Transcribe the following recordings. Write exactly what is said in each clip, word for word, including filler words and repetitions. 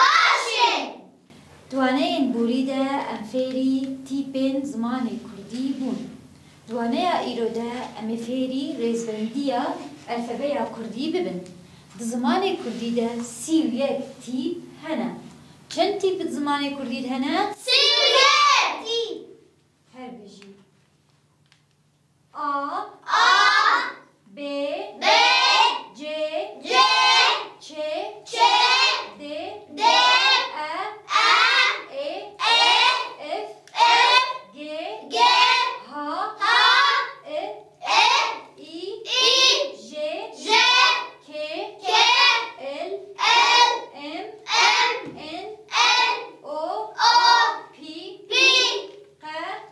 Baş e. Di waneyên borî de em fêrî tîpên zimanê kurdî bûn. Di waneya îro de em ê fêrî rêzbendiya alfabeya kurdî bibin. Di zimanê kurdî de sî û yek tîp hene. Çend tîp di zimanê kurdî de hene? Sî û yek tîp. Her bijî. A, A, B, B, C, C, Ç, Ç, D, D, E, E, E, F, F, G, G, H, H, I, I, I, J, J, K, K, L, L, M, M, N, N, O, O, P, P, Q,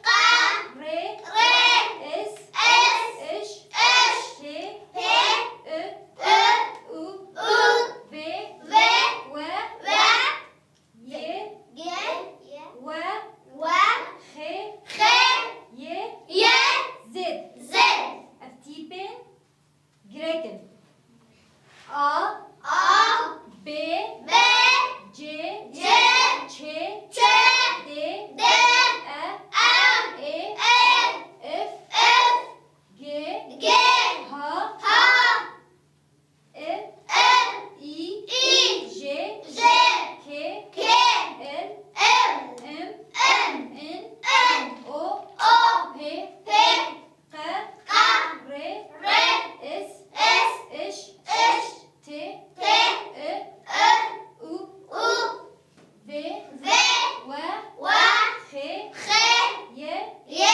Q, R, R, S, S, Ş, Ş, T, T, Ö, Ö, U, U, V, V, W, W, Y, Y, Y, W, W, X, X, Y, Y, Z, Z. Ev tîpên girek in. A, A, B, B, C, C, Ç, Ç, D, D, E, E, E, F, F, G, G, H, H, I, I, J, J, K, K, L, L, M, M, N, N, O, O, P, P, Q, Q, R, R, S, S, Ş, Ş, T, T, Ö, Ö, U, U, V, V, W, W, X, X, Y, Y,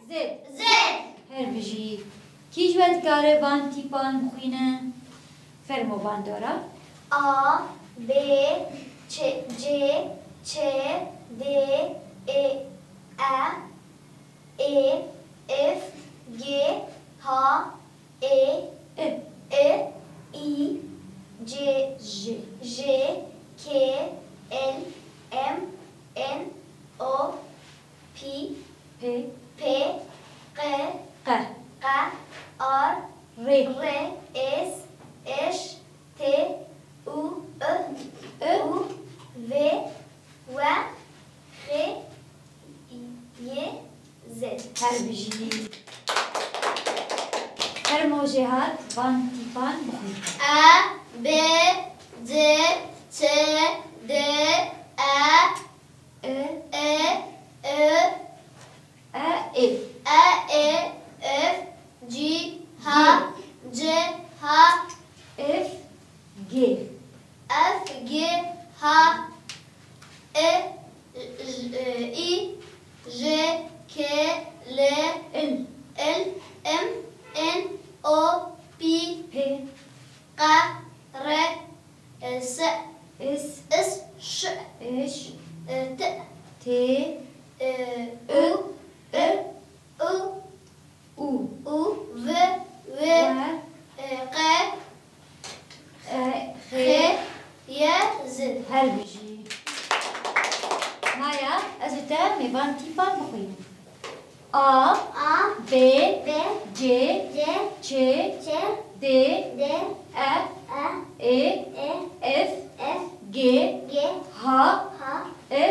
Z, Z. Her bijî. Kî ji we dikare van tîpan bixwîne? Fermo bandora. A, B, Ç, C, Ç, D, E, E, E, F, G, H, E, E, I, I, J, J, J, K, L, M, N, O, P, P, P, Q, Q, Q, R, R, R, S, Ş, T, U, U, Ö, U, V, W, X, Y, Z. Her bijî. Fermo jêhat van tîpan bixwîne. A, B, C, Ç, D, E, E, E, Ö, E, E. E, E, F, G, H, G. C, H, F, G. F, G, H, E, J, E, I, J, K, L, L, L, M, N, O, P, P, Q, R, S, S, S, Ş, Ş, T, T, Ö, U, Ö, U, U, U, V, V, V, Q, Q, X, Y, Z. Her bijî. Maya, ez û te em ê van tîpan bixwînin. A, A, B, B, C, C, Ç, Ç, D, D, E, E, E, E, F, F, G, G, H, H,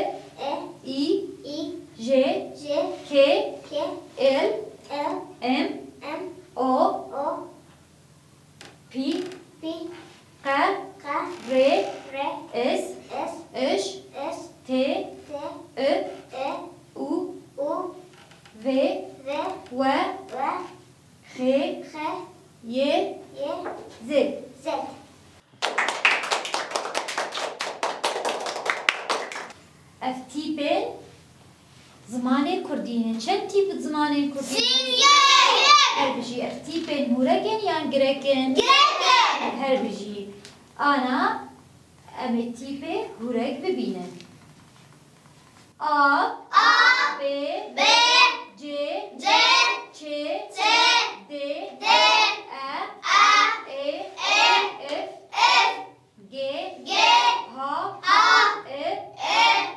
I, I, I, J, J, K, K, L, L, M, M, O, O, P, P, Q, Q, R, R, S, S, Ş, Ş, T, T, Ö, Ö, U, U, V, V, W, W, X, X, Y, Y, Z. Z. Ev tîpên zimanê kurdî ne. Çend tîp di zimanê kurdî ne? Sî û yek. Her bijî. Ev tîpên hûrek in yan girek in? Girek in. Her bijî. Ana, em ê tîpê hûrek bibînin. A, A, B, B, C, C, Ç, Ç, D, D, E, E, E, E, F, F, G, G, H, H, F, F,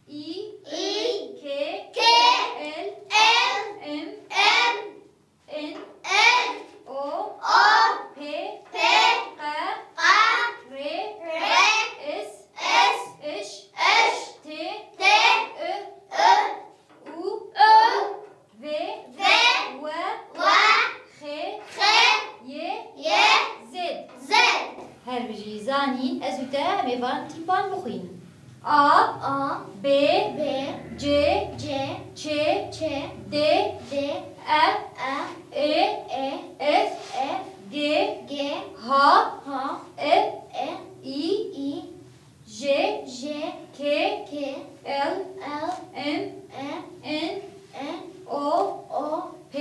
I, I, K, K, L, L, M, M, N, N, O, O, P, P, Q, Q, R, R, S, S, Her bijî zanîn, ez û te em ê van tîpan bixwînin. A, A, B, B, C, C, Ç, Ç, D, D, E, E, E, F, F, G, G, H, H, I, I, I, J, J, K, K, L, L, M, M, N, N, O, O, P,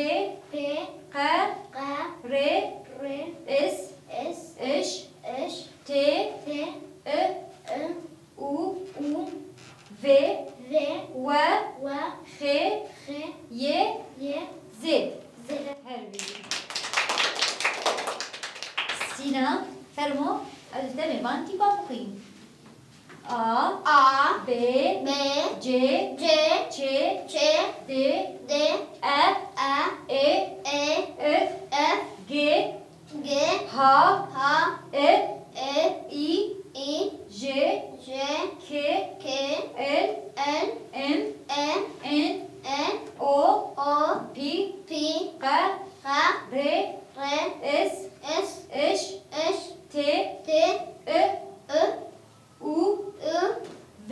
P, Q, Q, R, R, S, S, Ş, Ş, T, T, I, I, U, U, V, V, W, W, X, X, Y, Y, Z. Z. Her bijî. Sîna, fermo, ez û te em ê van tîpan bixwînin. A, A, B, B, C, C, Ç, Ç, D, D, E, E, E, E, F, F, G, G, H, H, F, F, I, I, J, J, K, K, L, L, M, M, N, N, O, O, P, P, Q, Q, R, R, S, S, Ş, Ş, T, T, I, I, U, U, V,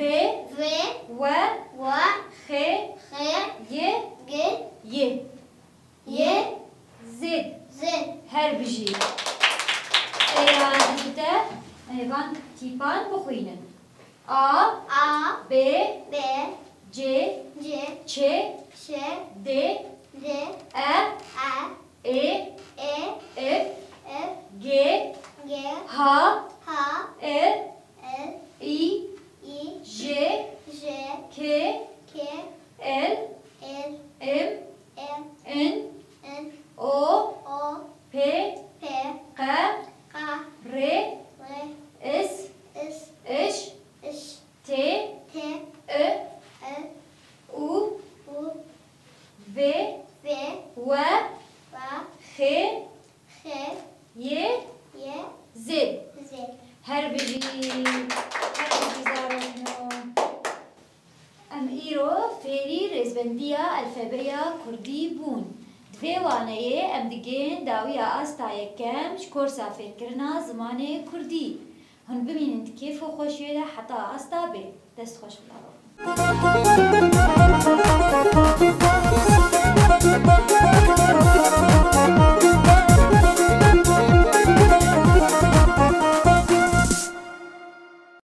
V, W, W, X, X, Y, Y, Y, Y, Z. Z. Her bijî. Êya ez û te em ê van tîpan bixwînin. A, A, B, B, C, C, Ç, Ç, D, D, E, E, E, E, F, F, G, G, H, H, L, L, I, I, J, J, K, K, L, L, M, M, N, N, O, O, P, P, Q, Q, R, R, S, S, Ş, Ş, T, T, I, I, U, U, V, V, W, W, X, X, Y, Y, Z. Z. Her bijî, her bijî zarokno. Em îro fêrî rêzbendiya alfabeya kurdî bûn. Di vê waneyê em digên dawiya asta yekem ji korsa fêrkirina zimanê kurdî. Hûn bimînin di kêf û xweşiyê de heta asta bê. Dest xweş bila.